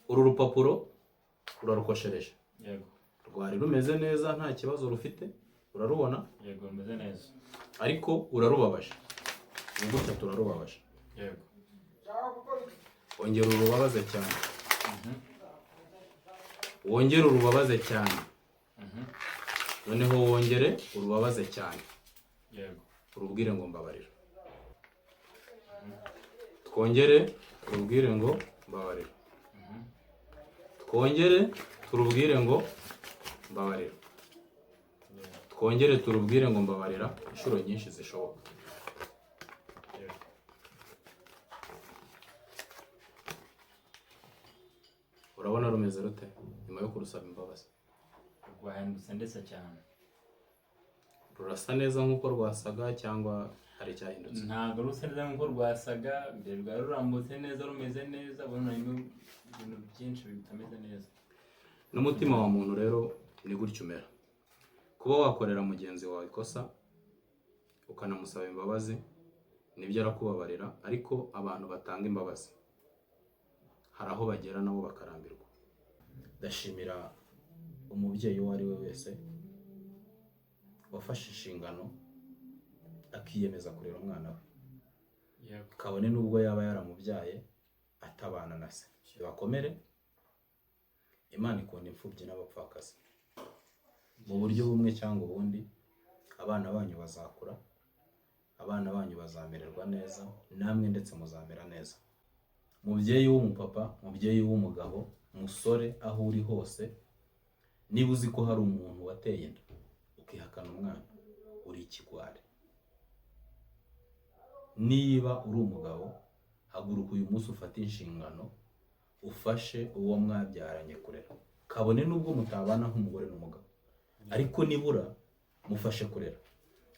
Uru rupapuro urarukoshereje. Yego. Rwari rumeze neza, nta kibazo rufite, urarubona? Yego, rumeze neza. Ariko urarubabaje. Ubu gutya turarubabaje. Yego. Ongera urubabaze cyane, wongere urubabaze cyane, noneho wongere urubabaze cyane. Yego. Urubwire ngo mbabarira. Twongere turubwire ngo mbabarira. Twongere turubwire ngo mbabarira. Twongere turubwire ngo mbabarira inshuro nyinshi zishoboka. Yego. Urabona rumeze rute nyuma yo kurusaba imbabazi? Rwahindutse ndetse cyane. Rurasa neza nk'uko rwasaga cyangwa hari icyahindutse? Ntabwo rusa neza nk'uko rwasaga mbere. Rwari rurambutse neza, rumeze neza. Ubona harimo ibintu byinshi bitameze neza. N'umutima wa muntu rero ni gutyo umera. Kuba wakorera mugenzi wawe ikosa ukanamusaba imbabazi, nibyo, arakubabarira. Ariko abantu batanga imbabazi hari aho bagera nabo bakarambirwa. Ndashimira umubyeyi uwo ari we wese wafashe inshingano akiyemeza kurera umwana we, Yego. kabone n'ubwo yaba yaramubyaye atabana na se. Bakomere, Imana ikunda imfubyi n'abapfakazi. Mu buryo bumwe cyangwa ubundi, abana banyu bazakura, abana banyu bazamererwa neza, namwe ndetse muzamera neza. Mubyeyi w'umupapa, mubyeyi w'umugabo, musore, aho uri hose, niba uzi ko hari umuntu wateye inda ukihakana umwana, uri ikigwari. Niba uri umugabo, haguruka uyu munsi ufate inshingano, ufashe uwo mwabyaranye kurera, kabone n'ubwo mutabana nk'umugore n'umugabo, ariko nibura mufashe kurera,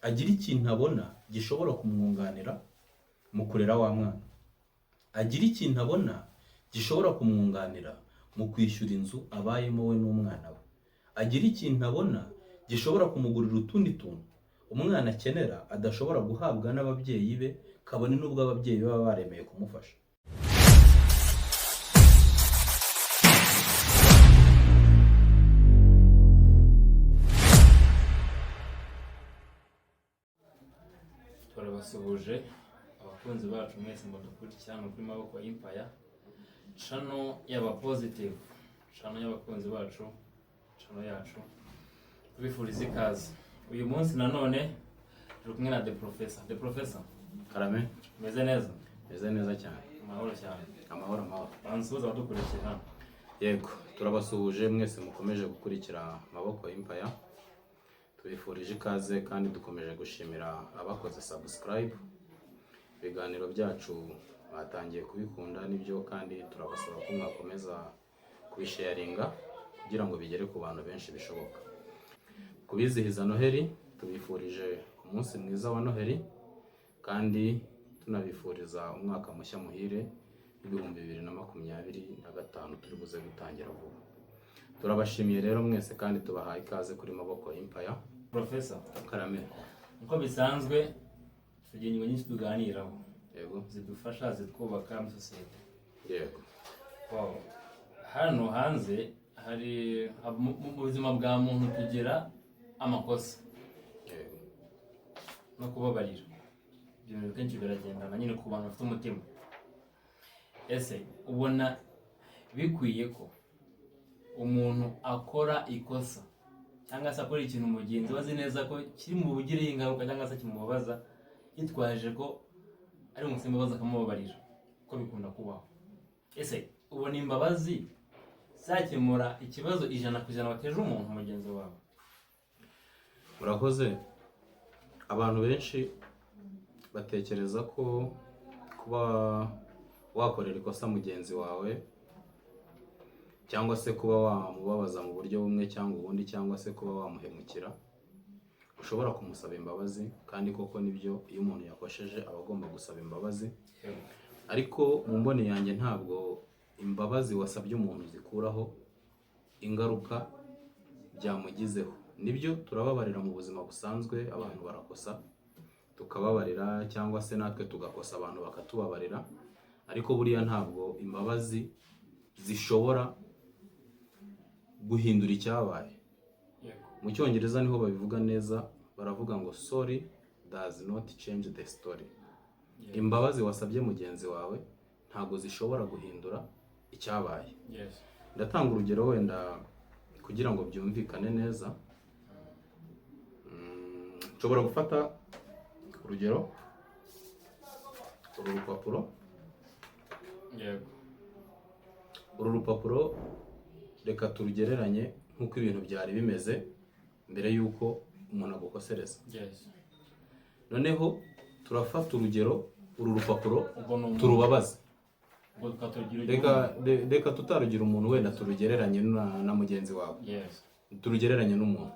agira ikintu abona gishobora kumwunganira mu kurera wa mwana, agira ikintu abona gishobora kumwunganira mu kwishyura inzu abayemo we n'umwana we, agira ikintu abona gishobora kumugurira utundi tuntu umwana akenera adashobora guhabwa n'ababyeyi be, kabone n'ubwo ababyeyi baba baremeye kumufasha. Turabasuhuje abakunzi bacu mwese mudukurikira hano kuri Maboko Empire, channel y'aba positive, channel y'abakunzi bacu, channel yacu. Tubifuriza ikaze. Uyu munsi nanone turi kumwe na The Professor. The Professor. Karame. Umeze neza? Meze neza cyane. Amahoro cyane. Amahoro, amahoro. Bansuhuza abadukurikira hano. Yego, turabasuhuje mwese mukomeje gukurikira Maboko Empire. Tubifurije ikaze kandi dukomeje gushimira abakoze subscribe. Ibiganiro byacu batangiye kubikunda, nibyo, kandi turabasaba ko mwakomeza kubisharinga kugira ngo bigere ku bantu benshi bishoboka. Kubizihiza Noheli, tubifurije umunsi mwiza wa Noheli kandi tunabifuriza umwaka mushya muhire w'2025 turi buze gutangira vuba. Turabashimiye rero mwese kandi tubahaye ikaze kuri Maboko Empire. Professor. Karame. Nkuko bisanzwe tugira ingingo nyinshi tuganiraho Yego. zidufasha, zitwubaka muri sosiyete. Yego. Wow. Hano hanze hari mu buzima bwa muntu tugira amakosa Yego. no kubabarira. Ibyo bintu kenshi biragendana nyine ku bantu bafite umutima. Ese ubona bikwiye ko umuntu akora ikosa cyangwa se akora ikintu mugenzi we azi neza ko kiri mu bugireho ingaruka cyangwa se kimubabaza, yitwaje ko ari bumusaba imbabazi akamubabarira, ko bikunda kubaho? Ese ubona imbabazi zakemura ikibazo 100% wateje umuntu mugenzi wawe? Murakoze. Abantu benshi batekereza ko kuba wakorera ikosa mugenzi wawe cyangwa se kuba wamubabaza mu buryo bumwe cyangwa ubundi, cyangwa se kuba wamuhemukira, ushobora kumusaba imbabazi. Kandi koko nibyo, iyo umuntu yakosheje aba agomba gusaba imbabazi. Ariko mu mboni yanjye, ntabwo imbabazi wasabye umuntu zikuraho ingaruka byamugizeho. Nibyo, turababarira mu buzima busanzwe, abantu barakosa tukababarira, cyangwa se natwe tugakosa abantu bakatubabarira. Ariko buriya ntabwo imbabazi zishobora guhindura icyabaye. Mu Cyongereza niho babivuga neza, baravuga ngo "Sorry does not change the story." Imbabazi wasabye mugenzi wawe ntabwo zishobora guhindura icyabaye. Ndatanga urugero wenda kugira ngo byumvikane neza. Nshobora gufata urugero uru rupapuro. Uru rupapuro reka turugereranye nk'uko ibintu byari bimeze mbere y'uko umuntu agukosereza. Noneho turafata urugero uru rupapuro Ubwo ni umuntu. turubabaze. Ubwo tukatugira Reka tutarugira umuntu, wenda turugereranye na mugenzi wawe. Turugereranye n'umuntu.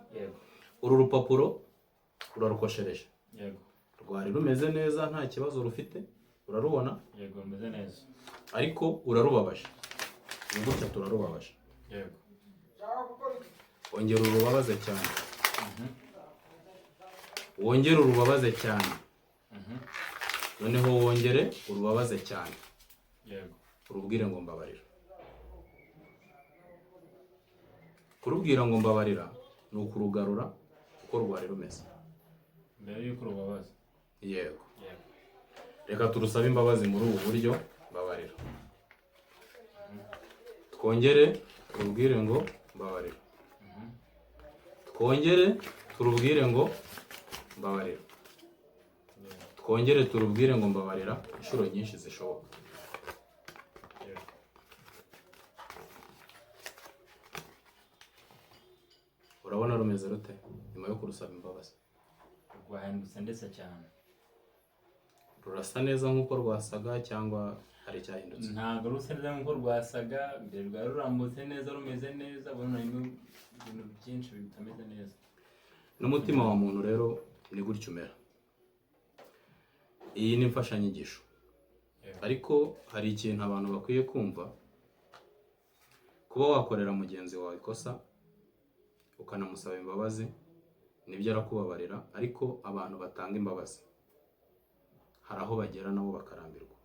Uru rupapuro urarukoshereje. Rwari rumeze neza, nta kibazo rufite, urarubona. Yego, rumeze neza. Ariko urarubabaje, ni gutya turarubabaje. Ongera urubabaze cyane, wongere urubabaze cyane, noneho wongere urubabaze cyane. Urubwire ngo mbabarira. Kurubwira ngo mbabarira ni ukurugarura uko rwari rumeze mbere y'uko rubabaza. Yego. Reka turusabe imbabazi muri ubu buryo: mbabarira. Twongere turubwire ngo mbabarira, twongere turubwire ngo mbabarira, twongere turubwire ngo mbabarira inshuro nyinshi zishoboka. Urabona rumeze rute nyuma yo kurusaba imbabazi? Rwahindutse ndetse cyane. Rurasa neza nk'uko rwasaga cyangwa hari icyahindutse? Ntabwo rusa neza nk'uko rwasaga mbere. Rwari rurambutse neza, rumeze neza, ubona harimo ibintu byinshi bitameze neza. N'umutima wa muntu rero ni gutyo umera. Iyi ni imfashanyigisho. Ariko hari ikintu abantu bakwiye kumva: kuba wakorera mugenzi wawe ikosa ukanamusaba imbabazi, nibyo, arakubabarira. Ariko abantu batanga imbabazi hari aho bagera nabo bakarambirwa.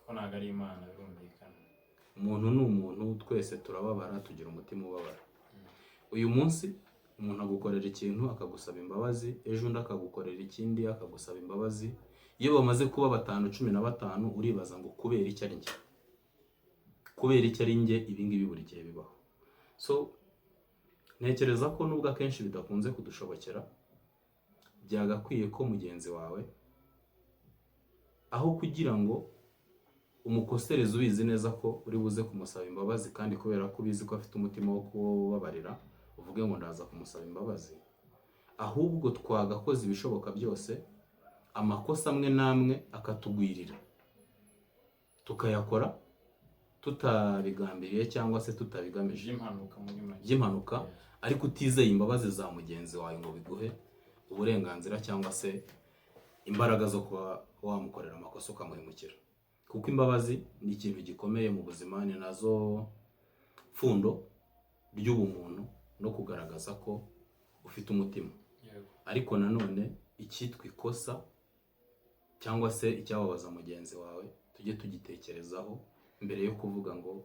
Ko ntabwo ari Imana, birumvikana. Umuntu ni umuntu, twese turababara, tugira umutima ubabara. Uyu munsi umuntu agukorera ikintu akagusaba imbabazi, ejo undi akagukorera ikindi akagusaba imbabazi. Iyo bamaze kuba batanu, 15, uribaza ngo kubera iki ari njye? Kubera iki ari njye ibi ngibi buri gihe bibaho? So ntekereza ko nubwo akenshi bidakunze kudushobokera, byagakwiye ko mugenzi wawe, aho kugira ngo umukosereze ubizi neza ko uri buze kumusaba imbabazi, kandi kubera ko ubizi ko afite umutima wo kubabarira, uvuge ngo ndaza kumusaba imbabazi, ahubwo twagakoze ibishoboka byose amakosa amwe n'amwe akatugwirira, tukayakora tutabigambiriye cyangwa se tutabigamije. By'impanuka muri make. By'impanuka, ariko utizeye imbabazi za mugenzi wawe ngo biguhe uburenganzira cyangwa se imbaraga zo kuba wamukorera amakosa ukamuhemukira, kuko imbabazi ni ikintu gikomeye mu buzima, ni nazo pfundo ry'ubumuntu no kugaragaza ko ufite umutima. Ariko nanone icyitwa ikosa cyangwa se icyababaza mugenzi wawe, tujye tugitekerezaho mbere yo kuvuga ngo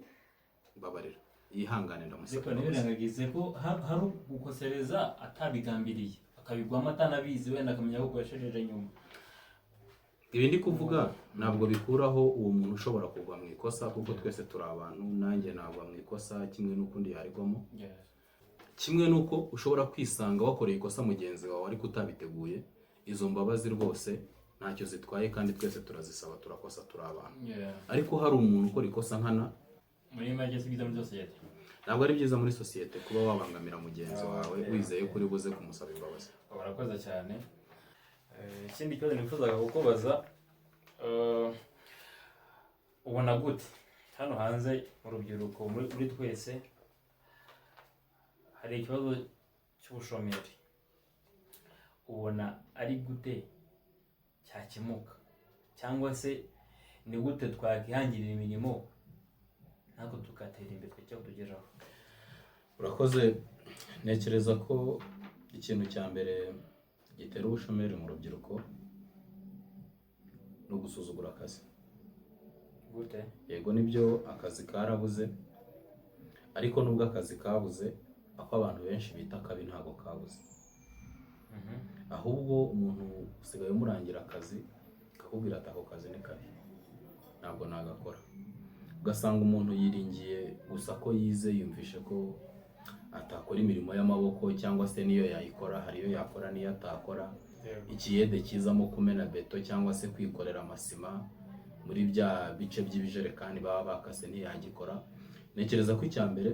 mbabarira, yihangane, ndamusaba Ariko imbabazi. ntibirengagize ko hari ugukosereza atabigambiriye, akabigwamo atanabizi, wenda akamenya ko ukoshereje nyuma. Ibi ndi kuvuga ntabwo bikuraho uwo muntu ushobora kugwa mu ikosa, kuko twese turi abantu, nanjye nagwa mu ikosa kimwe n'ukundi yarigwamo, kimwe n'uko ushobora kwisanga wakoreye ikosa mugenzi wawe ariko utabiteguye. Izo mbabazi rwose ntacyo zitwaye kandi twese turazisaba, turakosa, turi abantu. Ariko hari umuntu ukora ikosa nkana. Muri make si byiza muri sosiyete. Ntabwo ari byiza muri sosiyete kuba wabangamira mugenzi wawe wizeye ko uri buze kumusaba imbabazi. Barakoze cyane. Ikindi kibazo nifuzaga kukubaza, ubona gute hano hanze mu rubyiruko, muri twese hari ikibazo cy'ubushomeri? Ubona ari gute cyakemuka, cyangwa se ni gute twakihangirira imirimo natwe tugatera imbere twicyo tugeraho? Urakoze. Ntekereza ko ikintu cya mbere gitera ubushomeri mu rubyiruko ni ugusuzugura akazi. Gute? Yego, nibyo, akazi karabuze, ariko nubwo akazi kabuze, ako abantu benshi bita kabi ntabwo kabuze. Ahubwo umuntu usigaye umurangira akazi akakubwira ati: "Ako kazi ni kabi, ntabwo nagakora." Ugasanga umuntu yiringiye gusa ko yize, yumvishe ko atakora imirimo y'amaboko, cyangwa se n'iyo yayikora hari iyo yakora n'iyo atakora. Ikiyede kizamo kumena beto cyangwa se kwikorera amasima muri bya bice by'ibijerekani baba bakase ntiyagikora. Ntekereza ko icya mbere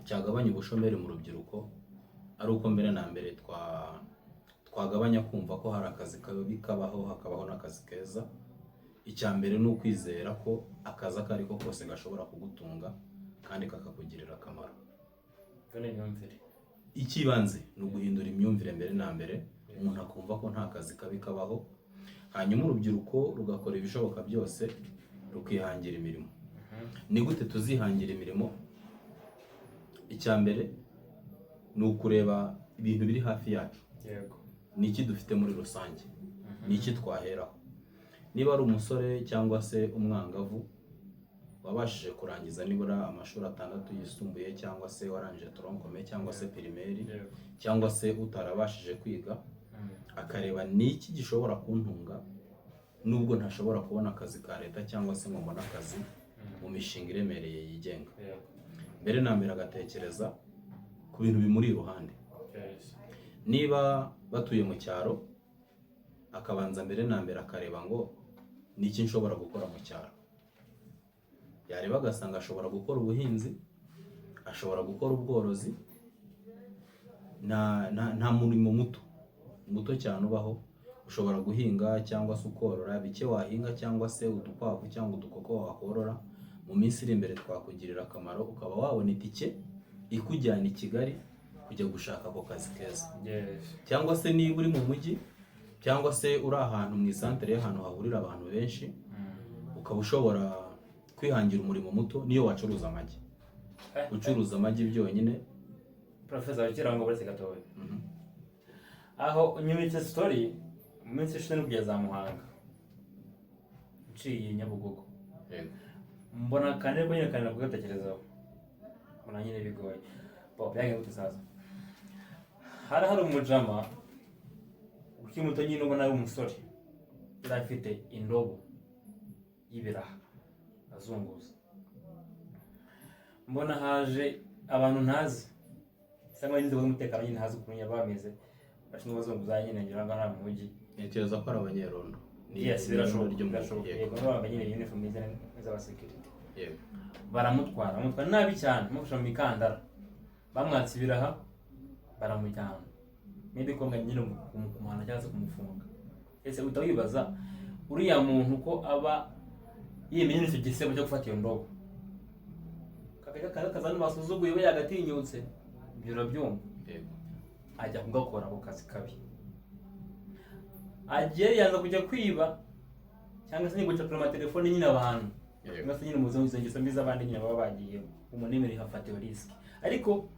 cyagabanya ubushomeri mu rubyiruko ari uko mbere na mbere twagabanya kumva ko hari akazi kabi kabaho, hakabaho n'akazi keza. Icya mbere ni ukwizera ko akazi ako ari ko kose gashobora kugutunga kandi kakakugirira akamaro. Iyo ni imyumvire. Icy'ibanze ni uguhindura imyumvire mbere na mbere, umuntu akumva ko nta kazi kabi kabaho, hanyuma urubyiruko rugakora ibishoboka byose rukihangira imirimo. Ni gute tuzihangira imirimo? Icya mbere ni ukureba ibintu biri hafi yacu. Ni iki dufite muri rusange? Ni iki twaheraho? Niba ari umusore cyangwa se umwangavu wabashije kurangiza nibura amashuri 6 yisumbuye, cyangwa se warangije tronc commun cyangwa se primaire, cyangwa se utarabashije kwiga, akareba ni iki gishobora kuntunga nubwo ntashobora kubona akazi ka leta cyangwa se ngo mbone akazi mu mishinga iremereye yigenga. Mbere na mbere agatekereza ku bintu bimuri iruhande. Niba batuye mu cyaro, akabanza mbere na mbere akareba ngo ni iki nshobora gukora mu cyaro. Yareba agasanga ashobora gukora ubuhinzi, ashobora gukora ubworozi. Nta murimo muto muto cyane ubaho. Ushobora guhinga cyangwa se ukorora bike wahinga, cyangwa se udukwavu cyangwa udukoko wakorora, mu minsi iri imbere twakugirira akamaro, ukaba wabona itike ikujyana i Kigali kujya gushaka ako kazi keza. Cyangwa se niba uri mu mujyi, cyangwa se uri ahantu mu isantere y'ahantu hahurira abantu benshi, ukaba ushobora kwihangira umurimo muto, niyo wacuruza amagi, gucuruza amagi byonyine. Professor, ukira ngo buretse gatoya. Aho unyibutse story. Mu minsi ishize no kugeza Muhanga nciye Nyabugogo, mbona kane ko nyine kanira kugatekerezaho, mbona nyine bigoye. Bo byagenze gute sasa? Hari umujama ukiri muto nyine, ubona ari umusore, yari afite indobo y'ibiraha azunguza. Mbona haje abantu ntazi cyangwa inzego z'umutekano nyine ntazi ukuntu nyine bameze, bashinzwe abazunguzayi nyine, ngira ngo ari mu mujyi. Ntekereza ko ari abanyerondo. Ni Yes, birashoboka. irondo ry'umujyi. Birashoboka. Yego. Yego, bambaye nyine uniform z'abasekirite. Baramutwara, bamutwara nabi cyane, bamufashe mu mikandara, bamwatse ibiraha, baramujyana, maybe ko ngo nyine kumuhana cyangwa se kumufunga. Ese uhita wibaza uriya muntu ko aba yemeye icyo gisebo cyo gufata iyo ndobo, kakajya kaza basuzuguye, we yagatinyutse, ibyo urabyumva? Yego. Ajya kugakora ako kazi kabi, agiye yanza kujya kwiba cyangwa se gucapura amatelefone nyine abantu, cyangwa se nyine mu ngeso mbi z'abandi nyine baba bagiye, umuntu yemereye hafata iyo risk, ariko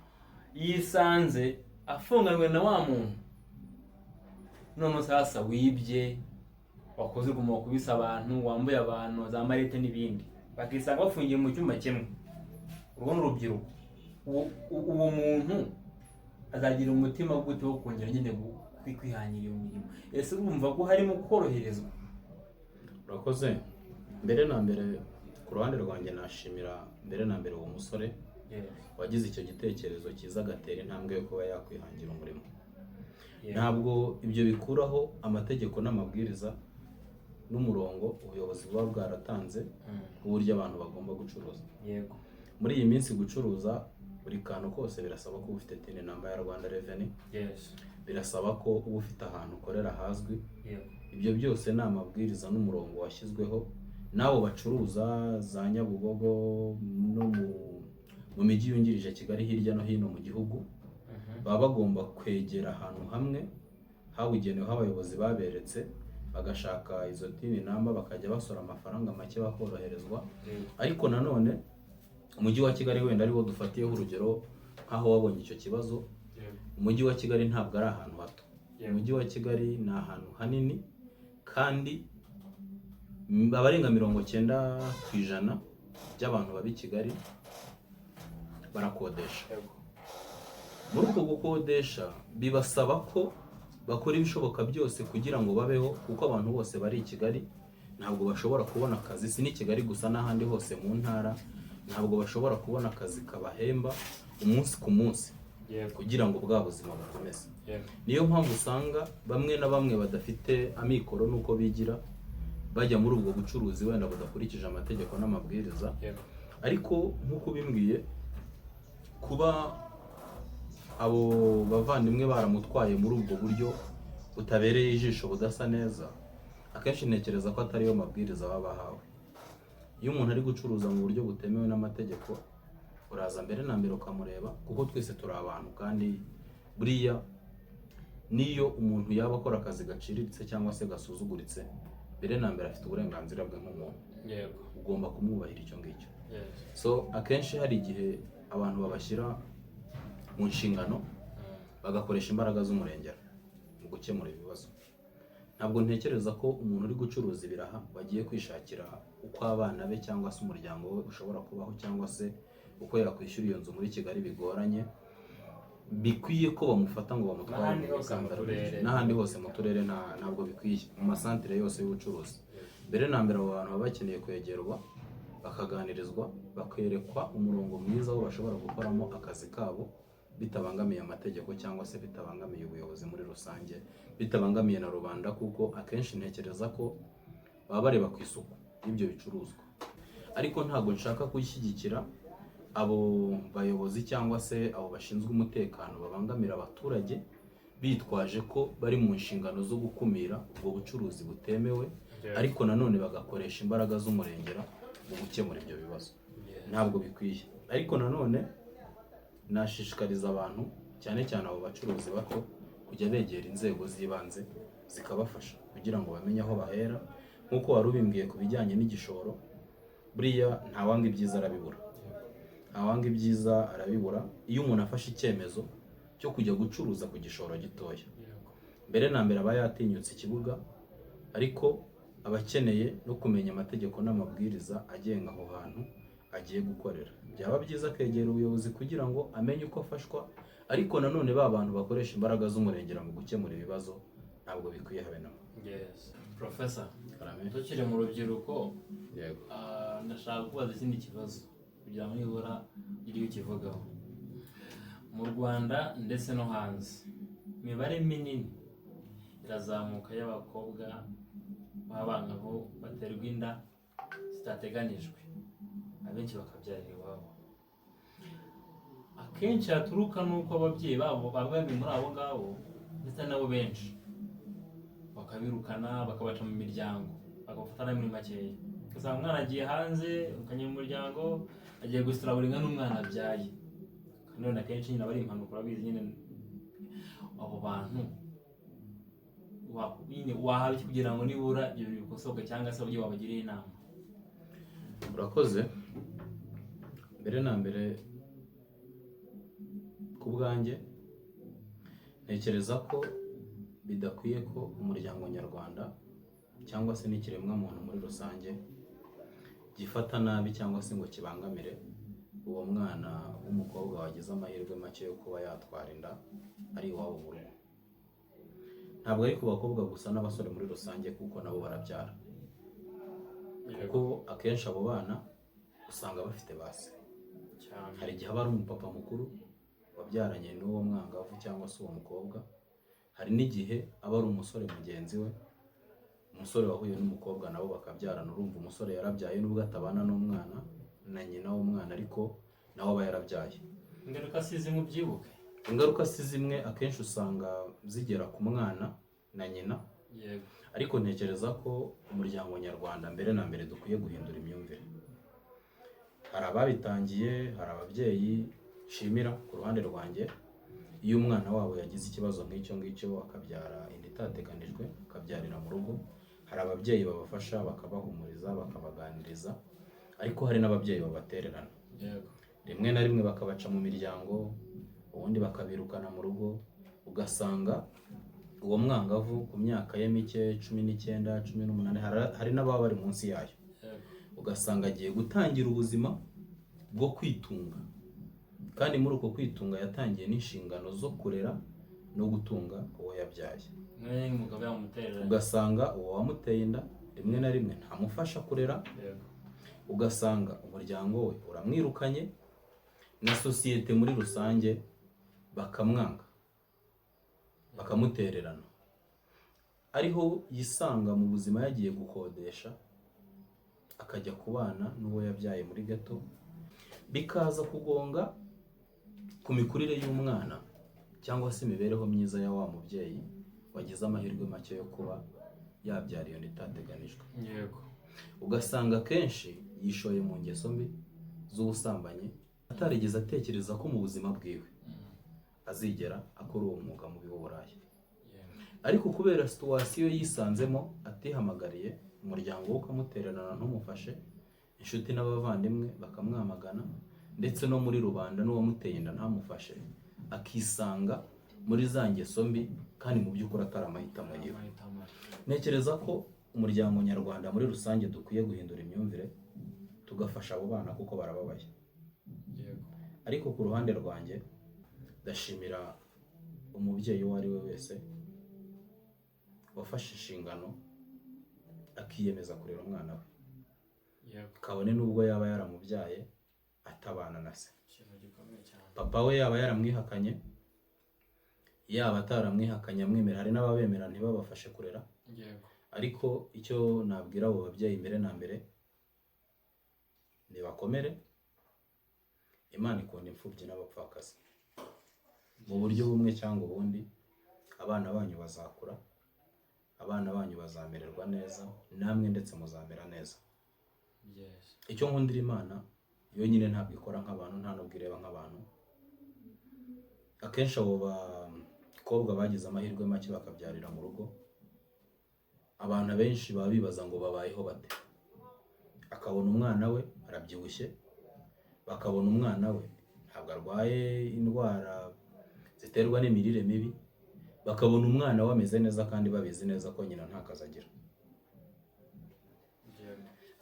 yisanze afunganywe na wa muntu none sasa wibye, wakoze urugomo, wakubise abantu, wambuye abantu za marete n'ibindi, bakisanga bafungiye mu cyumba kimwe. Urwo ni urubyiruko. Uwo muntu azagira umutima gute wo kongera nyine kwihangira iyo mirimo? Ese urumva ko harimo koroherezwa? Urakoze. Mbere na mbere, ku ruhande rwanjye, nashimira mbere na mbere uwo musore wagize icyo gitekerezo cyiza, agatera intambwe yo kuba yakwihangira umurimo. Ntabwo ibyo bikuraho amategeko n'amabwiriza n'umurongo ubuyobozi buba bwaratanze w'uburyo abantu bagomba gucuruza. Muri iyi minsi gucuruza buri kantu kose birasaba ko uba ufite TIN number ya Rwanda Revenue, birasaba ko uba ufite ahantu ukorera hazwi. Ibyo byose ni amabwiriza n'umurongo washyizweho n'abo bacuruza za Nyabugogo no mu mijyi yungirije Kigali hirya no hino mu gihugu. Baba bagomba kwegera ahantu hamwe habugenewe abayobozi baberetse, bagashaka izo TIN number, bakajya basora amafaranga make, bakoroherezwa. Ariko nanone umujyi wa Kigali, wenda ariwo dufatiyeho urugero nk'aho wabonye icyo kibazo, umujyi wa Kigali ntabwo ari ahantu hato. Umujyi wa Kigali ni ahantu hanini kandi Abarenga 90% by'abantu baba i Kigali barakodesha. Muri uko gukodesha bibasaba ko bakora ibishoboka byose kugira ngo babeho, kuko abantu bose bari i Kigali ntabwo bashobora kubona akazi. Si n'i Kigali gusa, n'ahandi hose mu ntara ntabwo bashobora kubona akazi kabahemba umunsi ku munsi kugira ngo bwa buzima bukomeze. Niyo mpamvu usanga bamwe na bamwe badafite amikoro n'uko bigira bajya muri ubwo bucuruzi wenda budakurikije amategeko n'amabwiriza. Ariko nk'uko ubimbwiye, kuba abo bavandimwe baramutwaye muri ubwo buryo butabereye ijisho, budasa neza, akenshi ntekereza ko atariyo mabwiriza baba bahawe. Iyo umuntu ari gucuruza mu buryo butemewe n'amategeko, uraza mbere na mbere ukamureba, kuko twese turi abantu, kandi buriya niyo umuntu yaba akora akazi gaciriritse cyangwa se gasuzuguritse, mbere na mbere afite uburenganzira bwe nk'umuntu. Ugomba kumwubahira icyo ngicyo. So akenshi hari igihe abantu babashyira mu nshingano bagakoresha imbaraga z'umurengera mu gukemura ibibazo. Ntabwo ntekereza ko umuntu uri gucuruza ibiraha wagiye kwishakira uko abana be cyangwa se umuryango we ushobora kubaho, cyangwa se uko yakwishyura iyo nzu muri Kigali bigoranye, bikwiye ko bamufata ngo bamutware N'ahandi mu hose mu mikandara. turere. N'ahandi hose mu turere ntabwo bikwiye, mu masantire yose y'ubucuruzi. Mbere na mbere abo bantu baba bakeneye kwegerwa, bakaganirizwa, bakerekwa umurongo mwiza wo bashobora gukoramo akazi kabo bitabangamiye amategeko cyangwa se bitabangamiye ubuyobozi muri rusange, bitabangamiye na rubanda, kuko akenshi ntekereza ko baba bareba ku isuku y'ibyo bicuruzwa. Ariko ntabwo nshaka gushyigikira abo bayobozi cyangwa se abo bashinzwe umutekano babangamira abaturage bitwaje ko bari mu nshingano zo gukumira ubwo bucuruzi butemewe, ariko nanone bagakoresha imbaraga z'umurengera mu gukemura ibyo bibazo. Ntabwo bikwiye. Ariko nanone nashishikariza abantu, cyane cyane abo bacuruzi bato, kujya begera inzego z'ibanze zikabafasha kugira ngo bamenye aho bahera. Nk'uko wari ubimbwiye ku bijyanye n'igishoro, buriya ntawanga ibyiza arabibura, ntawanga ibyiza arabibura. Iyo umuntu afashe icyemezo cyo kujya gucuruza ku gishoro gitoya, mbere na mbere aba yatinyutse ikibuga, ariko aba akeneye no kumenya amategeko n'amabwiriza agenga aho hantu agiye gukorera. Byaba byiza akegera ubuyobozi kugira ngo amenye uko afashwa. Ariko nanone ba bantu bakoresha imbaraga z'umurengera mu gukemura ibibazo ntabwo bikwiye habe na mba. Yes. Professor, Karame. tukiri mu rubyiruko, Yego. Ndashaka kubaza ikindi kibazo kugira ngo nibura ugire icyo ukivugaho. Mu Rwanda ndetse no hanze, imibare minini irazamuka y'abakobwa b'abangavu baterwa inda zitateganijwe, abenshi bakabyarira iwabo. Akenshi haturuka n'uko ababyeyi babo baba bari muri abo ngabo, ndetse nabo benshi bakabirukana, bakabaca mu miryango, bakabafata nabi. Muri makeya, ugasanga umwana agiye hanze, ukajya mu muryango agiye gusura buri n'umwana abyaye. Kandi wenda akenshi nyine aba ari impanuka, urabizi nyine. Abo bantu nyine wahaba iki kugira ngo nibura ibyo bintu bikosoke, cyangwa se uburyo wabagiriye inama? Urakoze. Mbere na mbere, ku bwanjye ntekereza ko bidakwiye ko umuryango nyarwanda cyangwa se n'ikiremwamuntu muri rusange gifata nabi cyangwa se ngo kibangamire uwo mwana w'umukobwa wagize amahirwe make yo kuba yatwara inda ari iwabo mu rugo. Ntabwo ari ku bakobwa gusa, n'abasore muri rusange, kuko nabo barabyara, kuko akenshi abo bana usanga bafite ba se. Hari igihe aba ari umupapa mukuru wabyaranye n'uwo mwangavu cyangwa se uwo mukobwa, hari n'igihe aba ari umusore mugenzi we, umusore wahuye n'umukobwa nabo bakabyarana. Urumva umusore yarabyaye, nubwo atabana n'umwana na nyina w'umwana, ariko nawe aba yarabyaye. Ingaruka si zimwe, ubyibuke. Ingaruka si zimwe, akenshi usanga zigera ku mwana na nyina. Ariko ntekereza ko umuryango nyarwanda mbere na mbere dukwiye guhindura imyumvire. Hari ababitangiye, hari ababyeyi nshimira ku ruhande rwanjye, iyo umwana wabo yagize ikibazo nk'icyo ngicyo, akabyara inda itateganijwe, akabyarira mu rugo, hari ababyeyi babafasha, bakabahumuriza, bakabaganiriza. Ariko hari n'ababyeyi babatererana, rimwe na rimwe bakabaca mu miryango, ubundi bakabirukana mu rugo, ugasanga Uwo mwangavu ku myaka ye mike, 19, 18, hari n'ababa bari munsi yayo, ugasanga agiye gutangira ubuzima bwo kwitunga, kandi muri uko kwitunga yatangiye n'inshingano zo kurera no gutunga uwo yabyaye. Mwene umugabo yamutereranye. Ugasanga uwo wamuteye inda rimwe na rimwe ntamufasha kurera, ugasanga umuryango we uramwirukanye, na sosiyete muri rusange bakamwanga, bakamutererana, ariho yisanga mu buzima yagiye gukodesha, akajya kubana n'uwo yabyaye muri gato, bikaza kugonga ku mikurire y'umwana cyangwa se imibereho myiza ya wa mubyeyi wagize amahirwe make yo kuba yabyara iyo nda itateganijwe. Ugasanga akenshi yishoye mu ngeso mbi z'ubusambanyi, atarigeze atekereza ko mu buzima bwiwe azigera akora uwo mwuga mubi w'uburaya. Ariko kubera situation yisanzemo atihamagariye, umuryango we ukamutererana ntumufashe, inshuti n'abavandimwe bakamwamagana, ndetse no muri rubanda n'uwamuteye inda ntamufashe, akisanga muri za ngeso mbi kandi mu by'ukuri atari amahitamo yiwe. Amahitamo ye. Ntekereza ko umuryango nyarwanda muri rusange dukwiye guhindura imyumvire, tugafasha abo bana kuko barababaye. Ariko ku ruhande rwanjye ndashimira umubyeyi uwo ari we wese wafashe inshingano akiyemeza kurera umwana we, kabone n'ubwo yaba yaramubyaye atabana na se, Ikintu gikomeye cyane. papa we yaba yaramwihakanye, yaba ataramwihakanye amwemera. Hari n'ababemera ntibabafashe kurera. Ariko icyo nabwira abo babyeyi mbere na mbere, nibakomere. Imana ikunda imfubyi n'abapfakazi. Mu buryo bumwe cyangwa ubundi abana banyu bazakura, abana banyu bazamererwa neza, namwe ndetse muzamera neza. Icyo nkundira Imana, yonyine ntabwo ikora nk'abantu, nta nubwo ireba nk'abantu. Akenshi abo bakobwa bagize amahirwe make bakabyarira mu rugo, abantu benshi baba bibaza ngo babayeho bate. Akabona umwana we arabyibushye, bakabona umwana we ntabwo arwaye indwara ziterwa n'imirire mibi, bakabona umwana we ameze neza, kandi babizi neza ko nyina nta kazi agira.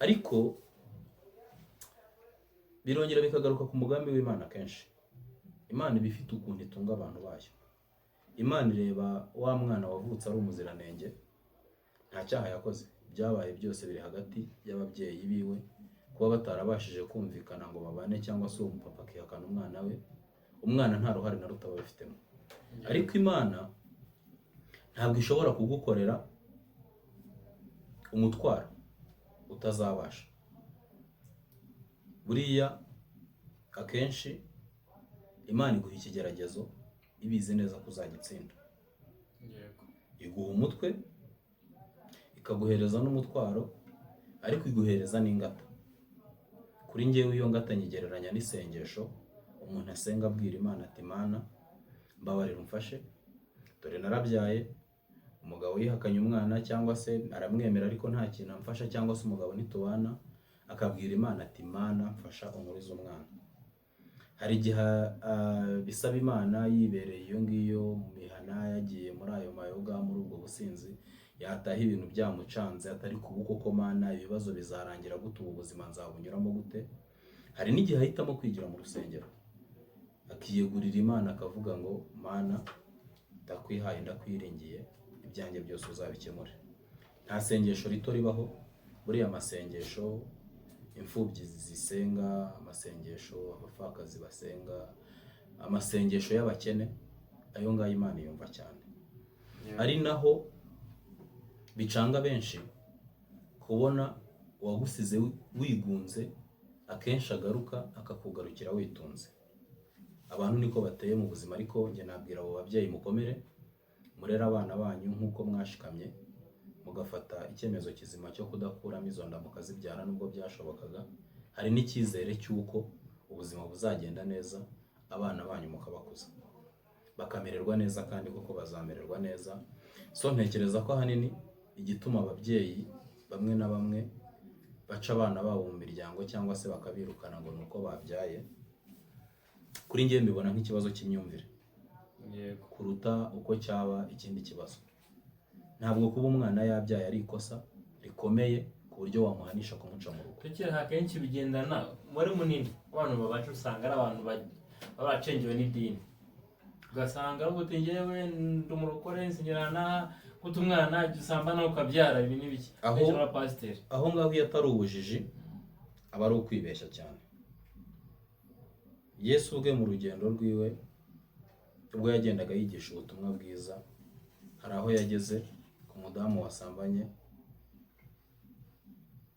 Ariko birongera bikagaruka ku mugambi w'Imana. Kenshi Imana iba ifite ukuntu itunga abantu bayo. Imana ireba wa mwana wavutse ari umuziranenge, nta cyaha yakoze, ibyabaye byose biri hagati y'ababyeyi biwe, kuba batarabashije kumvikana ngo babane, cyangwa se uwo mupapa akihakana umwana we, umwana nta ruhare na ruto aba abifitemo. Ariko Imana ntabwo ishobora kugukorera umutwaro utazabasha. Buriya akenshi Imana iguha ikigeragezo ibizi neza ko uzagitsinda. Iguha umutwe, ikaguhereza n'umutwaro, ariko iguhereza n'ingata. Kuri njyewe iyo ngata nyigereranya n'isengesho umuntu asenga abwira Imana ati: "Mana, mbabarira umfashe, dore narabyaye, umugabo yihakanye umwana, cyangwa se aramwemera ariko nta kintu amfasha, cyangwa se umugabo ntitubana." Akabwira Imana ati: "Mana, mfasha unkurize umwana." Hari igihe bisaba Imana yibereye iyo ngiyo mu mihana, yagiye muri ayo mayoga, muri ubwo businzi, yataha ibintu byamucanze, atari kuba koko: "Mana, ibibazo bizarangira gute? Ubu buzima nzabunyuramo gute?" Hari n'igihe ahitamo kwigira mu rusengero, akiyegurira Imana, akavuga ngo: "Mana, ndakwihaye, ndakwiringiye, ibyanjye byose uzabikemure." Nta sengesho rito ribaho. Buriya amasengesho imfubyi zisenga, amasengesho abapfakazi basenga, amasengesho y'abakene, ayo ngayo Imana yumva cyane. Ari naho bicanga benshi kubona uwagusize wigunze akenshi agaruka akakugarukira witunze. Abantu niko bateye mu buzima. Ariko njye nabwira abo babyeyi: mukomere, murere abana banyu nk'uko mwashikamye mugafata icyemezo kizima cyo kudakuramo izo nda mukazibyara nubwo byashobokaga. Hari n'icyizere cy'uko ubuzima buzagenda neza, abana banyu mukabakuza bakamererwa neza, kandi koko bazamererwa neza. So ntekereza ko ahanini igituma ababyeyi bamwe na bamwe baca abana babo mu miryango cyangwa se bakabirukana ngo ni uko babyaye, kuri njye mbibona nk'ikibazo cy'imyumvire kuruta uko cyaba ikindi kibazo. Ntabwo kuba umwana yabyaye ari ikosa rikomeye ku buryo wamuhanisha kumuca mu rugo. Kuko akenshi bigendana, umubare munini w'abantu babaca usanga ari abantu baba bacengewe n'idini, ugasanga ari uti njyewe ndi umurokore, nsinyirana guta umwana, jya usambana ukabyara, ibi n'ibiki. Benshi b'abapasiteri. Aho ngaho iyo atari ubujiji aba ari ukwibeshya cyane. Yesu ubwe mu rugendo rwiwe, ubwo yagendaga yigisha ubutumwa bwiza, hari aho yageze ku mudamu wasambanye.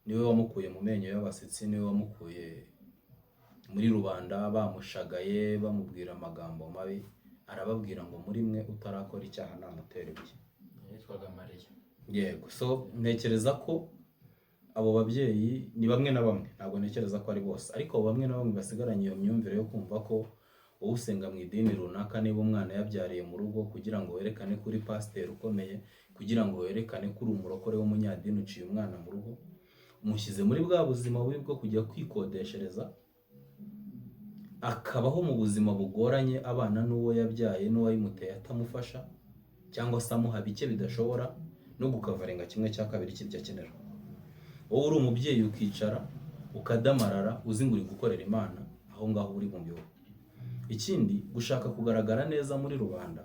Niwe wamukuye mu menyo y'abasetsi, niwe wamukuye muri rubanda bamushagaye, bamubwira amagambo mabi. Arababwira ngo: "Muri mwe utarakora icyaha namutera ibuye." Yitwaga Mariya. Yego. So ntekereza ko abo babyeyi ni bamwe na bamwe, ntabwo ntekereza ko ari bose, ariko abo bamwe na bamwe basigaranye iyo myumvire yo kumva ko wowe usenga mu idini runaka, niba umwana yabyariye mu rugo, kugira ngo werekane ko uri pasiteri ukomeye, kugira ngo werekane ko uri umurokore w'umunyadini, uciye umwana mu rugo, umushyize muri bwa buzima bubi bwo kujya kwikodeshereza, akabaho mu buzima bugoranye, abana n'uwo yabyaye n'uwayimuteye atamufasha cyangwa se amuha bike bidashobora no gukavarenga kimwe cya kabiri cy'ibyo akenera. Wowe uri umubyeyi ukicara ukadamarara, uzi ngo uri gukorera Imana, aho ngaho uri mu byobo. Ikindi, gushaka kugaragara neza muri rubanda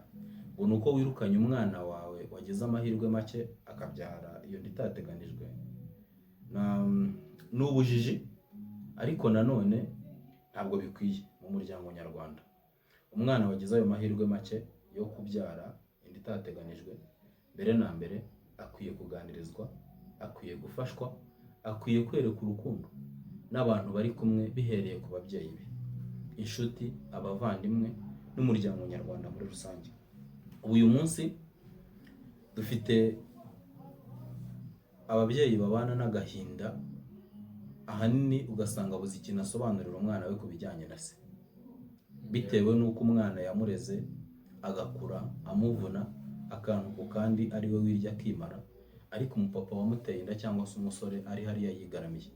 ngo ni uko wirukanye umwana wawe wagize amahirwe make akabyara iyo nda itateganijwe, ni ubujiji. Ariko nanone ntabwo bikwiye mu muryango nyarwanda. Umwana wagize ayo mahirwe make yo kubyara inda itateganijwe, mbere na mbere akwiye kuganirizwa, akwiye gufashwa, akwiye kwereka urukundo n'abantu bari kumwe, bihereye ku babyeyi be, inshuti, abavandimwe n'umuryango nyarwanda muri rusange. Ubu uyu munsi dufite ababyeyi babana n'agahinda, ahanini ugasanga abuze ikintu asobanurira umwana we ku bijyanye na se, bitewe n'uko umwana yamureze agakura amuvuna akantu ku kandi, ari we wirya akimara, ariko umupapa wamuteye inda cyangwa se umusore ari hariya yigaramiye,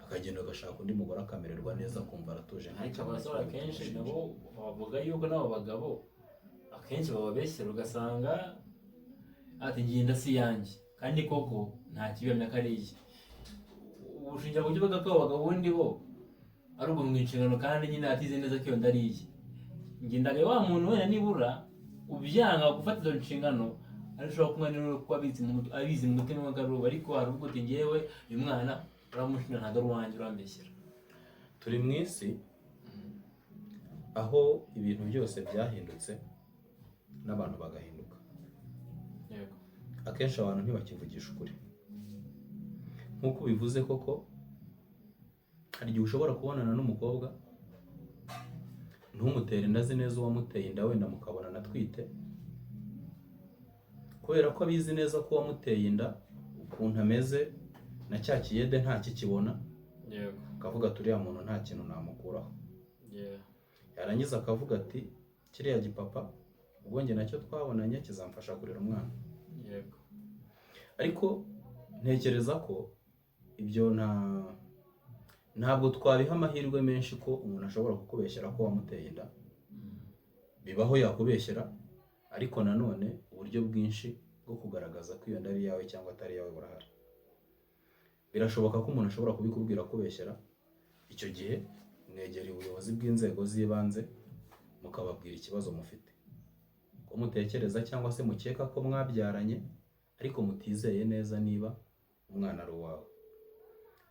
akagenda agashaka undi mugore akamererwa neza, akumva aratuje, nta Ariko kintu na abasore kimwe akenshi kimushinja. nabo bavuga yuko n'abo bagabo akenshi bababeshyera, ugasanga ati ngiye inda si iyanjye, kandi koko nta kibihamya ko ari iye. Ubushinja buryo bwa ko abo bagabo ubundi bo ari uguhunga inshingano, kandi nyine atize neza ko iyo nda ari iye. Njye ndagaye wa muntu wenda nibura ubyanga gufata izo nshingano, ariko ushobora kuba niwe kuba abizi mu mutima we ko ari uwe, ariko hari ubwo uti ngewe uyu mwana uramushinja, ntabwo ari uwanjye, urambeshyera. Turi mu isi aho ibintu byose byahindutse n'abantu bagahinduka. Akenshi abantu ntibakivugisha ukuri nk'uko ubivuze koko. Hari igihe ushobora kubonana n'umukobwa ntumutere inda, azi neza uwamuteye inda, wenda mukabonana atwite, kubera ko abizi neza ko uwamuteye inda ukuntu ameze na cya kiyede ntakikibona, akavuga ati: "Uriya muntu nta kintu namukuraho." Yarangiza akavuga ati: "Kiriya gipapa ubwo njye nacyo twabonanye kizamfasha kurera umwana." Ariko ntekereza ko ibyo ntabwo twabiha amahirwe menshi ko umuntu ashobora kukubeshyera ko wamuteye inda. Bibaho yakubeshyera, ariko nanone uburyo bwinshi bwo kugaragaza ko iyo nda ari iyawe cyangwa atari iyawe burahari. Birashoboka ko umuntu ashobora kubikubwira akubeshyera. Icyo gihe mwegereye ubuyobozi bw'inzego z'ibanze, mukababwira ikibazo mufite, ko mutekereza cyangwa se mukeka ko mwabyaranye, ariko mutizeye neza niba umwana ari uwawe.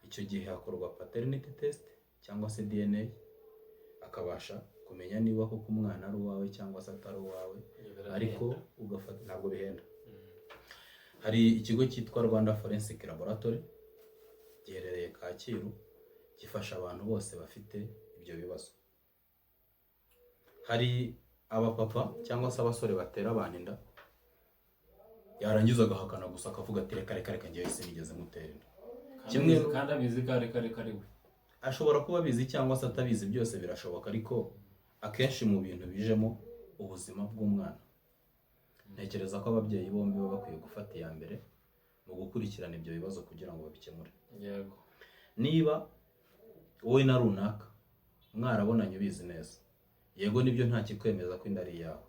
Icyo gihe hakorwa paternity test cyangwa se DNA, akabasha kumenya niba koko umwana ari uwawe cyangwa se atari uwawe. Ariko ugafata, ntabwo bihenda. Hari ikigo cyitwa Rwanda Forensic Laboratory giherereye Kacyiru, gifasha abantu bose bafite ibyo bibazo. Hari abapapa cyangwa se abasore batera abantu inda, yarangiza agahakana gusa, akavuga ati: "Reka reka reka, ngewe sinigeze mutera inda." Kimwe Kandi abizi ko ari we. Ashobora kuba abizi cyangwa se atabizi, byose birashoboka. Ariko akenshi mu bintu bijemo ubuzima bw'umwana, ntekereza ko ababyeyi bombi baba bakwiye gufata iya mbere mu gukurikirana ibyo bibazo kugira ngo babikemure. Niba wowe na runaka mwarabonanye ubizi neza, yego nibyo, nta kikwemeza ko inda ari iyawe,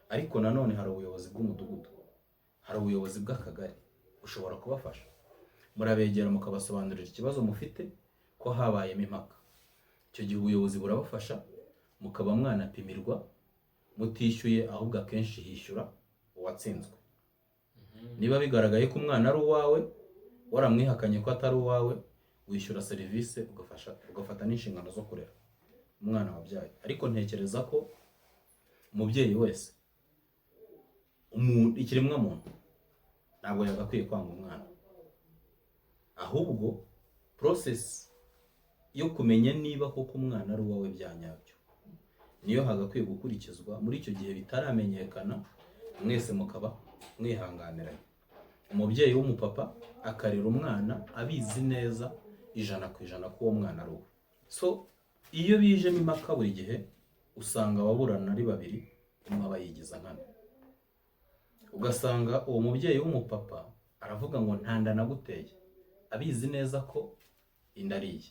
ariko nanone hari ubuyobozi bw'umudugudu, Hari ubuyobozi bw'akagari bushobora kubafasha. Murabegera mukabasobanurira ikibazo mufite, ko habayemo impaka. Icyo gihe ubuyobozi burabafasha, mukaba mwanapimirwa mutishyuye, ahubwo akenshi hishyura uwatsinzwe. Niba bigaragaye ko umwana ari uwawe, waramwihakanye ko atari uwawe, wishyura serivisi, ugafasha, ugafata n'inshingano zo kurera umwana wabyaye. Ariko ntekereza ko umubyeyi wese, ikiremwamuntu ntabwo yagakwiye kwanga umwana, ahubwo process yo kumenya niba koko umwana ari uwawe bya nyabyo niyo hagakwiye gukurikizwa muri icyo gihe bitaramenyekana, mwese mukaba mwihanganiranye. Umubyeyi w'umupapa akarera umwana abizi neza 100% ko uwo mwana ari uwe. So iyo bijemo impaka, buri gihe usanga ababurana ari babiri, umwe aba yigiza nkana. Ugasanga uwo mubyeyi w'umupapa aravuga ngo nta nda naguteye, abizi neza ko inda ari iye.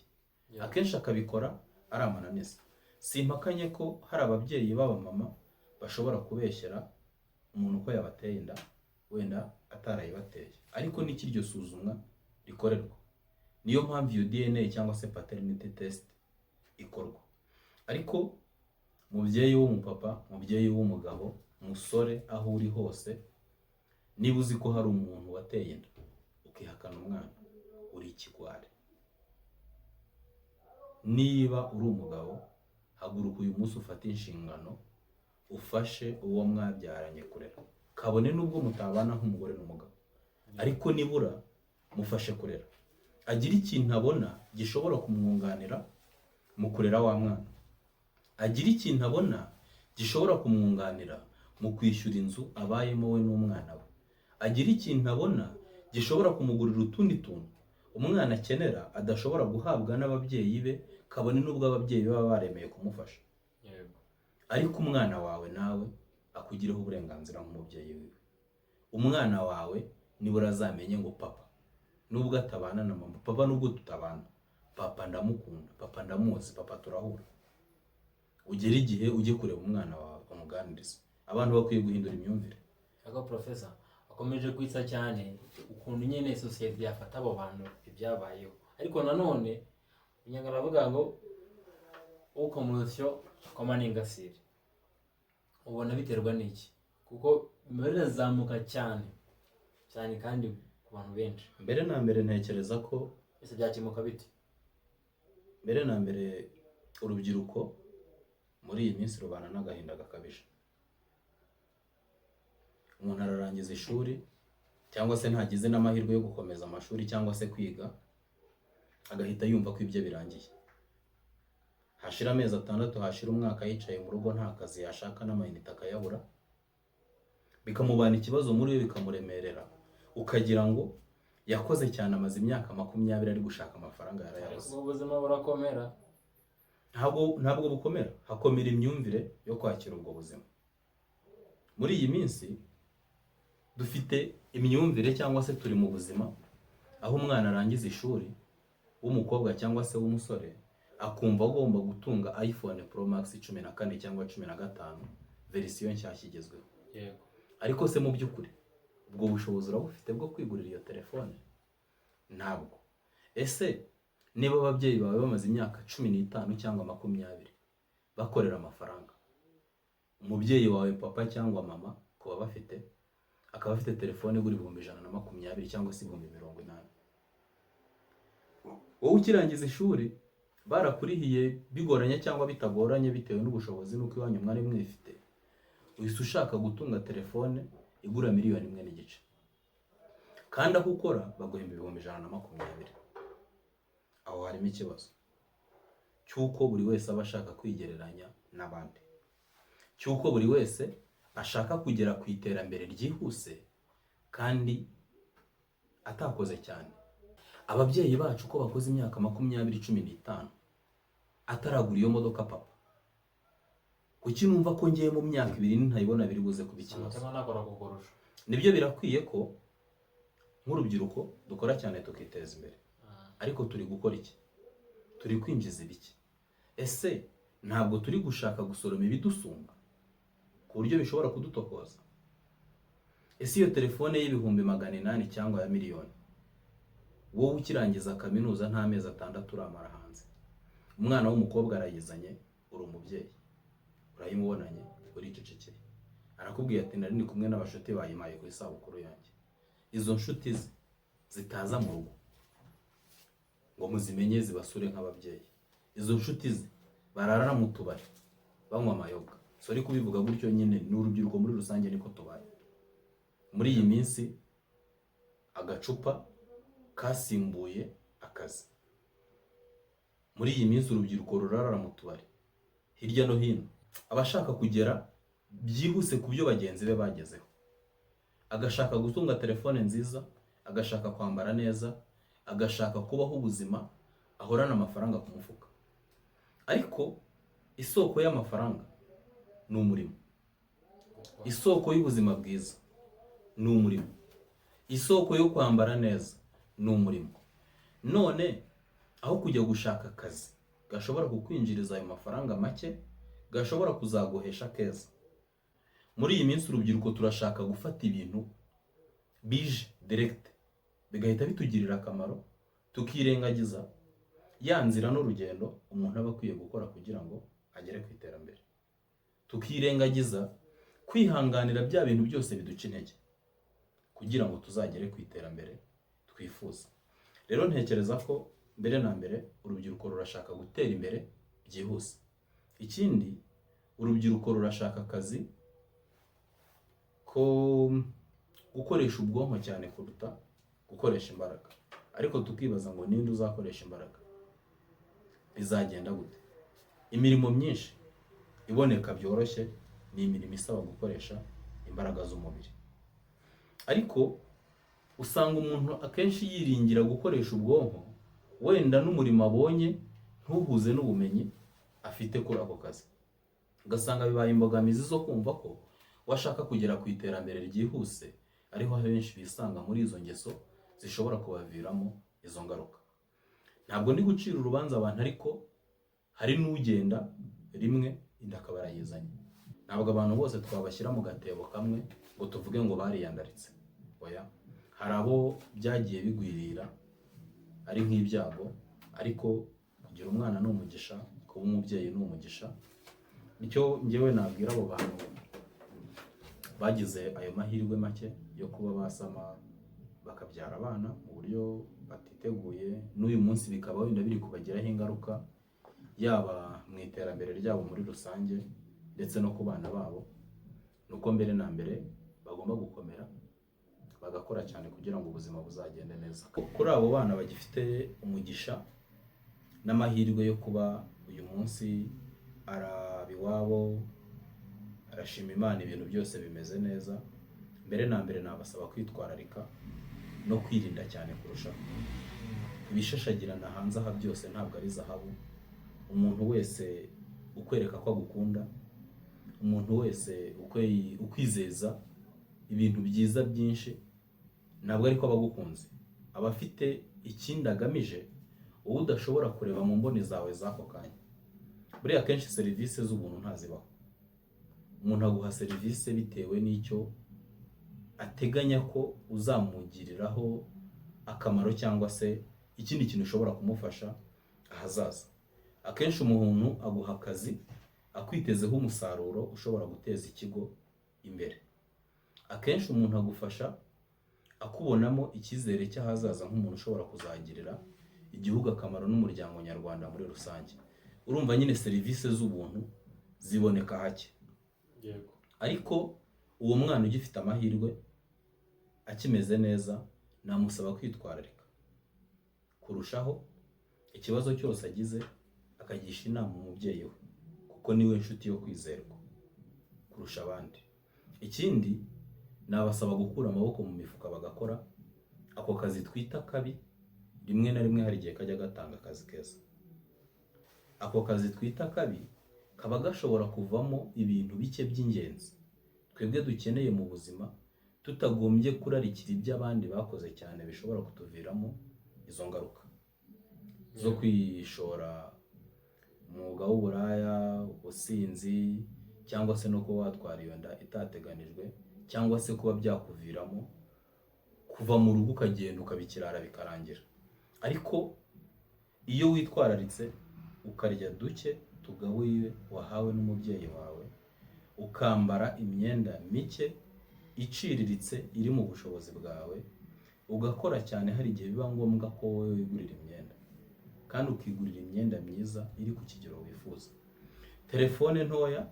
Akenshi akabikora ari amananiza. Simpakanye ko hari ababyeyi b'abamama bashobora kubeshyera umuntu ko yabateye inda, wenda atarayibateye, ariko n'iki iryo suzumwa rikorerwa? Niyo mpamvu iyo DNA cyangwa se paternity test ikorwa. Ariko mubyeyi w'umupapa, mubyeyi w'umugabo, musore, aho uri hose, niba uzi ko hari umuntu wateye inda ukihakana umwana, uri ikigwari. Niba uri umugabo, haguruka uyu munsi ufate inshingano, ufashe uwo mwabyaranye kurera, kabone n'ubwo mutabana nk'umugore n'umugabo, ariko nibura mufashe kurera, agira ikintu abona gishobora kumwunganira mu kurera wa mwana, agira ikintu abona gishobora kumwunganira mu kwishyura inzu abayemo we n'umwana we, agira ikintu abona gishobora kumugurira utundi tuntu umwana akenera adashobora guhabwa n'ababyeyi be, kabone n'ubwo ababyeyi be baba baremeye kumufasha. Ariko umwana wawe nawe akugireho uburenganzira nk'umubyeyi wiwe. Umwana wawe nibura azamenye ngo papa nubwo atabana na mama, papa nubwo tutabana, papa ndamukunda, papa ndamuzi, papa turahura. Ugere igihe ujye kureba umwana wawe, umuganirize. Abantu bakwiye guhindura imyumvire. Ariko profesa akomeje kwitsa cyane ukuntu nyine sosiyete yafata abo bantu ibyabayeho, ariko nanone Umunyarwanda aravuga ngo ukomurusyo akoma n'ingasire. Ubona biterwa n'iki? Kuko imibare irazamuka cyane cyane kandi ku bantu benshi. Mbere na mbere ntekereza ko Ese byakemuka bite? Mbere na mbere, urubyiruko muri iyi minsi rubana n'agahinda gakabije. Umuntu ararangiza ishuri, cyangwa se ntagize n'amahirwe yo gukomeza amashuri cyangwa se kwiga, agahita yumva ko ibye birangiye. Hashira amezi 6, hashira umwaka, yicaye mu rugo nta kazi, yashaka n'amayinite akayabura, bikamubana ikibazo muri we, bikamuremerera, ukagira ngo yakoze cyane, amaze imyaka 20 ari gushaka amafaranga, yarayabuze. Ubwo buzima burakomera. Ntabwo bukomera, hakomera imyumvire yo kwakira ubwo buzima. Muri iyi minsi dufite imyumvire, cyangwa se turi mu buzima aho umwana arangiza ishuri w'umukobwa cyangwa se w'umusore, akumva agomba gutunga iPhone Pro Max 14 cyangwa 15, verisiyo nshyashya igezweho. Ariko se mu by'ukuri ubwo bushobozi urabufite bwo kwigurira iyo telefone? Ntabwo. Ese niba ababyeyi bawe bamaze imyaka 15 cyangwa 20 bakorera amafaranga, umubyeyi wawe papa cyangwa mama kuba bafite, akaba afite telefone igura 120,000 cyangwa se 80,000, wowe ukirangiza ishuri barakurihiye bigoranye cyangwa bitagoranye bitewe n'ubushobozi n'uko iwanyu mwari mwifite, uhise ushaka gutunga telefone igura 1.5 miliyoni, kandi aho ukora baguhemba 120,000. Aho harimo ikibazo cy'uko buri wese aba ashaka kwigereranya n'abandi, cy'uko buri wese ashaka kugera ku iterambere ryihuse kandi atakoze cyane. Ababyeyi bacu ko bakoze imyaka 20, 15 ataragura iyo modoka, papa, kuki numva ko ngiye mu myaka 2 ntayibona biri buze kuba ikibazo? Umutima nakora kukurusha. Nibyo, birakwiye ko nk'urubyiruko dukora cyane tukiteza imbere, ariko turi gukora iki? Turi kwinjiza ibiki? Ese ntabwo turi gushaka gusoroma ibidusumba ku buryo bishobora kudutokoza? Ese iyo telefone y'ibihumbi 800 cyangwa ya miliyoni, wowe ukirangiza kaminuza nta mezi 6 uramara hanze, umwana w'umukobwa arayizanye, uri umubyeyi urayimubonanye, uricecekeye, arakubwiye ati: "Nari ndi kumwe n'abashuti, bayimpaye ku isabukuru yanjye." Izo nshuti ze zitaza mu rugo ngo muzimenye, zibasure nk'ababyeyi, izo nshuti ze barara mu tubari banywa amayoga, sorry kubivuga gutyo nyine, ni urubyiruko muri rusange niko tubaye muri iyi minsi. Agacupa kasimbuye akazi. Muri iyi minsi urubyiruko rurarara mu tubari hirya no hino, abashaka kugera byihuse ku byo bagenzi be bagezeho, agashaka gutunga telefone nziza, agashaka kwambara neza, agashaka kubaho ubuzima ahorana amafaranga ku mufuka. Ariko isoko y'amafaranga ni umurimo, isoko y'ubuzima bwiza ni umurimo, isoko yo kwambara neza ni umurimo. None aho kujya gushaka akazi gashobora kukwinjiriza ayo mafaranga make, gashobora kuzaguhesha keza, muri iyi minsi urubyiruko turashaka gufata ibintu bije direct bigahita bitugirira akamaro, tukirengagiza ya nzira n'urugendo umuntu aba akwiye gukora kugira ngo agere ku iterambere, tukirengagiza kwihanganira bya bintu byose biduca intege kugira ngo tuzagere ku iterambere twifuza. Rero ntekereza ko mbere na mbere urubyiruko rurashaka gutera imbere byihuse. Ikindi, urubyiruko rurashaka akazi ko gukoresha ubwonko cyane kuruta gukoresha imbaraga. Ariko tukibaza ngo: ninde uzakoresha imbaraga? Bizagenda gute? Imirimo myinshi iboneka byoroshye ni imirimo isaba gukoresha imbaraga z'umubiri, ariko usanga umuntu akenshi yiringira gukoresha ubwonko, wenda n'umurimo abonye ntuhuze n'ubumenyi afite kuri ako kazi, ugasanga bibaye imbogamizi zo kumva ko washaka kugera ku iterambere ryihuse. Ariho abenshi bisanga muri izo ngeso zishobora kubaviramo izo ngaruka. Ntabwo ndi gucira urubanza abantu, ariko hari n'ugenda rimwe inda akaba arayizanye. Ntabwo abantu bose twabashyira mu gatebo kamwe ngo tuvuge ngo bariyandaritse. Oya, hari abo byagiye bigwirira ari nk'ibyago, ariko kugira umwana ni umugisha, kuba umubyeyi ni umugisha. Nicyo njyewe nabwira abo bantu bagize ayo mahirwe make yo kuba basama bakabyara abana mu buryo batiteguye, n'uyu munsi bikaba wenda biri kubagiraho ingaruka, yaba mu iterambere ryabo muri rusange ndetse no ku bana babo, ni uko mbere na mbere bagomba gukomera, bagakora cyane kugira ngo ubuzima buzagende neza. Kuri abo bana bagifite umugisha n'amahirwe yo kuba uyu munsi araba iwabo, arashima Imana, ibintu byose bimeze neza, mbere na mbere nabasaba kwitwararika no kwirinda cyane kurushaho. Ibishashagirana hanze aha byose ntabwo ari zahabu. Umuntu wese ukwereka ko agukunda, umuntu wese ukwizeza ibintu byiza byinshi, ntabwo ariko aba agukunze. Aba afite ikindi agamije wowe udashobora kureba mu mboni zawe z'ako kanya. Buriya akenshi serivisi z'ubuntu ntazibaho. Umuntu aguha serivisi bitewe n'icyo ateganya ko uzamugiriraho akamaro cyangwa se ikindi kintu ushobora kumufasha ahazaza. Akenshi umuntu aguha akazi akwitezeho umusaruro ushobora guteza ikigo imbere. Akenshi umuntu agufasha akubonamo icyizere cy'ahazaza, nk'umuntu ushobora kuzagirira igihugu akamaro n'umuryango nyarwanda muri rusange. Urumva nyine, serivisi z'ubuntu ziboneka hake. Ariko uwo mwana ugifite amahirwe, akimeze neza, namusaba kwitwararika kurushaho. Ikibazo cyose agize akagisha inama umubyeyi we, kuko niwe nshuti yo kwizerwa kurusha abandi. Ikindi, nabasaba gukura amaboko mu mifuka bagakora. Ako kazi twita kabi, rimwe na rimwe hari igihe kajya gatanga akazi keza. Ako kazi twita kabi kaba gashobora kuvamo ibintu bike by'ingenzi twebwe dukeneye mu buzima, tutagombye kurarikira ibyo abandi bakoze cyane bishobora kutuviramo izo ngaruka zo kwishora umwuga w'uburaya, ubusinzi, cyangwa se no kuba watwara iyo nda itateganijwe. cyangwa se kuba byakuviramo kuva mu rugo ukagenda ukabikirara bikarangira. Ariko iyo witwararitse, ukarya duke tugabuye wahawe n'umubyeyi wawe, ukambara imyenda mike iciriritse iri mu bushobozi bwawe, ugakora cyane, hari igihe biba ngombwa ko wowe wigurira imyenda, kandi ukigurira imyenda myiza iri ku kigero wifuza. Telefone ntoya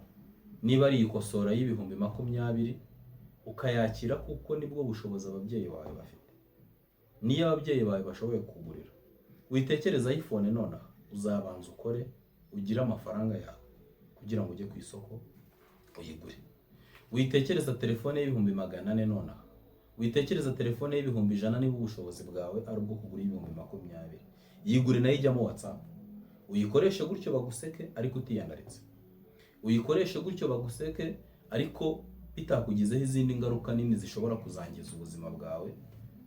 niba ari ikosora y'ibihumbi 20, ukayakira, kuko nibwo bushobozi ababyeyi bawe bafite. Niyo ababyeyi bawe bashoboye kugurira, witekereza iPhone nonaha, uzabanza ukore ugire amafaranga yawe kugira ngo ujye ku isoko uyigure. Witekereza telefone y'ibihumbi 400 nonaha, witekereza telefone y'ibihumbi 100. Niba ubushobozi bwawe ari ubwo kugura 20,000, yigure nayo ijyamo WhatsApp, uyikoreshe gutyo baguseke ariko utiyandaritse, uyikoreshe gutyo baguseke ariko bitakugizeho izindi ngaruka nini zishobora kuzangiza ubuzima bwawe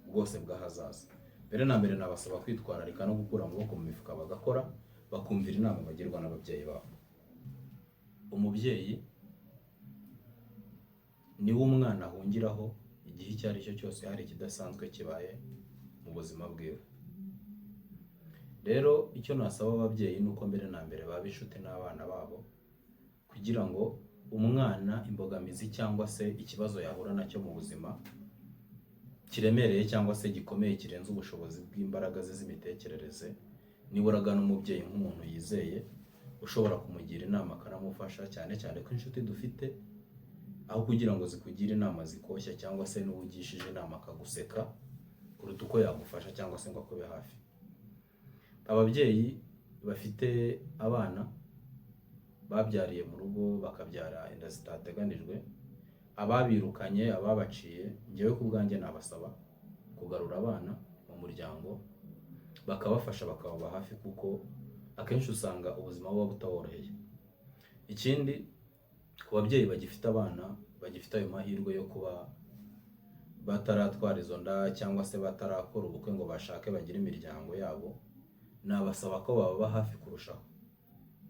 bwose bw'ahazaza. Mbere na mbere nabasaba kwitwararika no gukura amaboko mu mifuka, bagakora, bakumvira inama bagirwa n'ababyeyi babo. Umubyeyi niwe umwana ahungiraho igihe icyo ari cyo cyose hari ikidasanzwe kibaye mu buzima bwiwe. Rero icyo nasaba ababyeyi ni uko mbere na mbere baba inshuti n'abana babo, kugira ngo umwana imbogamizi cyangwa se ikibazo yahura nacyo mu buzima kiremereye cyangwa se gikomeye kirenze ubushobozi bw'imbaraga ze z'imitekerereze, nibura agana umubyeyi nk'umuntu yizeye ushobora kumugira inama akanamufasha. Cyane cyane ko inshuti dufite, aho kugira ngo zikugire inama zikoshya, cyangwa se n'uwo ugishije inama akaguseka kuruta uko yagufasha cyangwa se ngo akube hafi. Ababyeyi bafite abana babyariye mu rugo, bakabyara inda zitateganijwe, ababirukanye, ababaciye, njyewe ku bwanjye nabasaba kugarura abana mu muryango, bakabafasha, bakababa hafi, kuko akenshi usanga ubuzima buba butaboroheye. Ikindi, ku babyeyi bagifite abana, bagifite ayo mahirwe yo kuba bataratwara izo nda cyangwa se batarakora ubukwe ngo bashake bagire imiryango yabo, nabasaba ko bababa hafi kurushaho,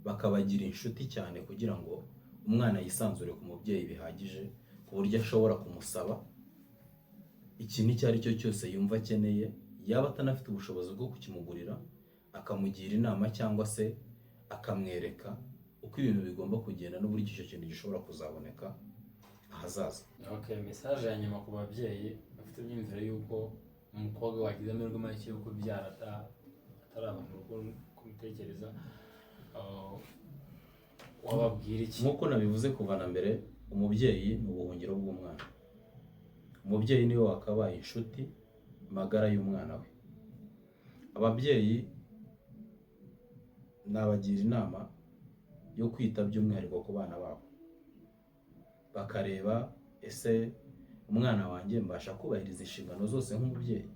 bakabagira inshuti cyane, kugira ngo umwana yisanzure ku mubyeyi bihagije, ku buryo ashobora kumusaba ikintu icyo ari cyo cyose yumva akeneye, yaba atanafite ubushobozi bwo kukimugurira, akamugira inama cyangwa se akamwereka uko ibintu bigomba kugenda n'uburyo icyo kintu gishobora kuzaboneka ahazaza. Okay, message ya nyuma ku babyeyi bafite imyumvire y'uko umukobwa wagize amahirwe make yo kubyara atarava mu rugo, kubitekereza, wababwira iki? Nk'uko nabivuze kuva na mbere, umubyeyi ni ubuhungiro bw'umwana. Umubyeyi niwe wakabaye inshuti magara y'umwana we. Ababyeyi nabagira inama yo kwita by'umwihariko ku bana babo, bakareba: ese umwana wanjye mbasha kubahiriza inshingano zose nk'umubyeyi?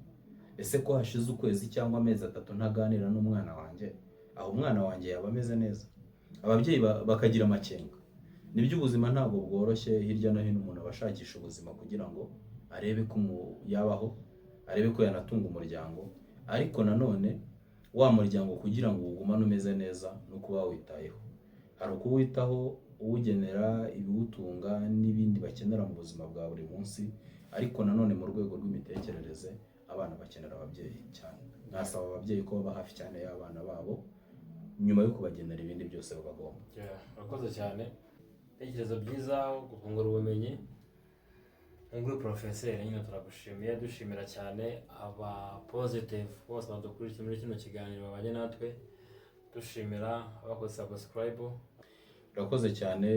Ese ko hashize ukwezi cyangwa amezi 3 ntaganira n'umwana wanjye, aho umwana wanjye yaba ameze neza? Ababyeyi bakagira amakenga. Nibyo, ubuzima ntabwo bworoshye, hirya no hino umuntu aba ashakisha ubuzima kugira ngo arebe ko yabaho, arebe ko yanatunga umuryango. Ariko nanone wa muryango kugira ngo uwugumane umeze neza ni uko uba wawitayeho. Hari ukuwitaho uwugenera ibiwutunga n'ibindi bakenera mu buzima bwa buri munsi, ariko nanone mu rwego rw'imitekerereze abana bakenera ababyeyi cyane. Nasaba ababyeyi ko baba hafi cyane y'abana babo nyuma yo kubagenera ibindi byose babagomba. Yeah, urakoze cyane, ibitekerezo byiza, gufungura ubumenyi nk'uri porofeseri nyine. Turagushimiye, dushimira cyane aba positive bose badukurikiye muri kino kiganiro, babanye natwe, dushimira abakoze subscribe. Urakoze cyane.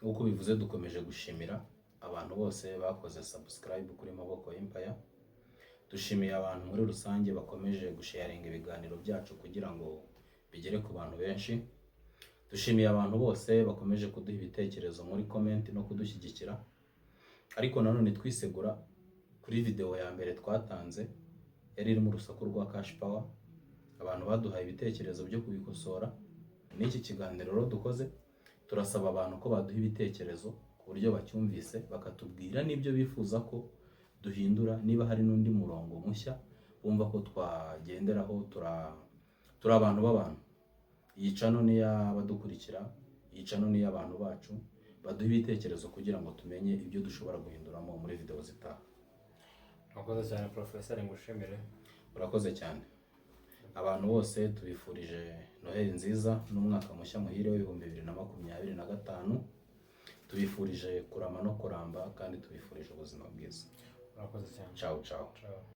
Nk'uko bivuze, dukomeje gushimira abantu bose bakoze subscribe kuri Maboko Empire. Dushimiye abantu muri rusange bakomeje gusharinga ibiganiro byacu kugira ngo bigere ku bantu benshi. Dushimiye abantu bose bakomeje kuduha ibitekerezo muri comment no kudushyigikira. Ariko nanone twisegura kuri video ya mbere twatanze yari irimo urusaku rwa cash power. Abantu baduhaye ibitekerezo byo kubikosora. N'iki kiganiro rero dukoze, turasaba abantu ko baduha ibitekerezo ku buryo bacyumvise, bakatubwira n'ibyo bifuza ko duhindura, niba hari n'undi murongo mushya bumva ko twagenderaho. Turi abantu b'abantu. Iyi channel ni iy'abadukurikira, iyi channel ni iy'abantu bacu. Baduhe ibitekerezo kugira ngo tumenye ibyo dushobora guhinduramo muri video zitaha. Murakoze cyane, porofeseri, ngushimire. Urakoze cyane. Abantu bose tubifurije Noheli nziza n'umwaka mushya muhire w'2025. Tubifurije kurama no kuramba kandi tubifurije ubuzima bwiza. Murakoze cyane. Ciao ciao. Ciao.